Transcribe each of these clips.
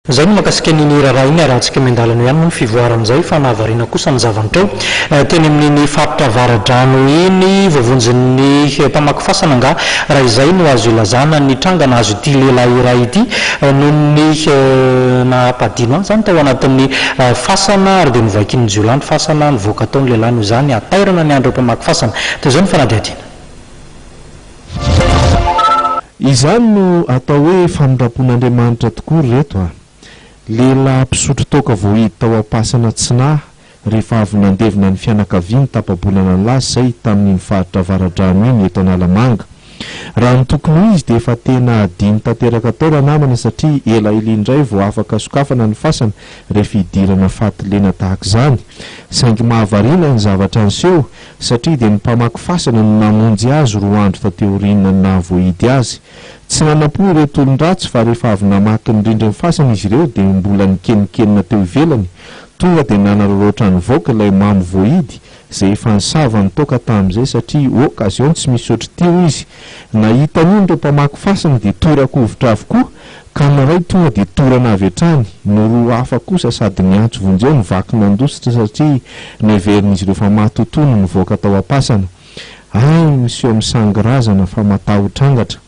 Izay no mahakasika an'iny raharaha iny ary antsika miandalana eo ihany moa ny fivoaran'izay fa nahavariana kosa ny zava-nitrao teny amin'iny faritra Avaradrano iny. Voavonjin'ny mpamaky fasana angaha raha izay no azo ilazana ny tranga nahazo ity lehilahy iray ity noho ny naha-mpadino azy izany tao anatin'ny fasana ary dia novakian'ny jiolahy ny fasana nivoaka tao ny lehilahy noho izany hatairana ny an'ireo mpamaky fasana. Toy izao ny fanadihadiana. Izany no atao hoe famindram-pon'Andriamanitra tokoa ry reto a! Lehilahy mpisotro toaka voahidy tao am-pasana tsy nahy rehefa avy nandevina ny fianakaviany tapa-bolana lasa izay tamin'iny faritra Avaradrano iny eto Analamanga. Raha ny tokony ho izy dia efa tena hadino tanteraka tao ranamana satria elaela indray vao afaka sokafana ny fasana rehefa idirana faty lena tahaka izany. Saingy mahavariana ny zavatra niseho satria dia ny mpamaky fasana no namonjy azy roa andro taty aoriana ny nahavoahidy azy. Tsy nanam-po ireto olon-dratsy fa rehefa avy namaky ny rindrin'ny fasana izy ireo dia mbola nikenokenona teo ivelany. Tonga dia nanararaotra nivoaka ilay mamo voahidy izay efa nisava ny toaka tamin'izay satria occasion tsy misy ohatr'ity hoy izy. Nahita an'iny ireo mpamaky fasana dia tora-kovitra avokoa Ka ny iray tonga dia torana avy hatrany, ny roa hafa kosa sady niantso vonjeo no vaky nandositra satria neverin'izy ireo fa matotoa no nivoaka tao am-pasana. Hay miseho misangy razana fa matahotra angatra.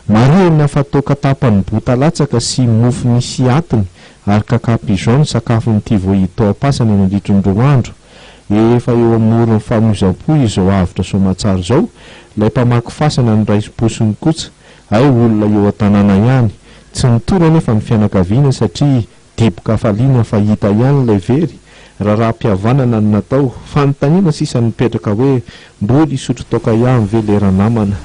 Marihina fa toaka tapany bota latsaka sy mofo misy atiny ary caca pigeon ny sakafon'ity voahidy tao am-pasana nandritry ny roa andro. Efa eo amoron'ny famoizam-po izao avotra soamatsara izao ilay mpamaky fasana noraisim-po sy nikotsa Hay olona eo an-tanàna ihany. Tsy nitory anefa ny fianakaviana satria dibo-kafaliana fa hita ihany ilay very. Raharaham-pihavanana no natao. Fanontaniana sisa no mipetraka hoe mbola hisotro toaka ihany ve le ranamana?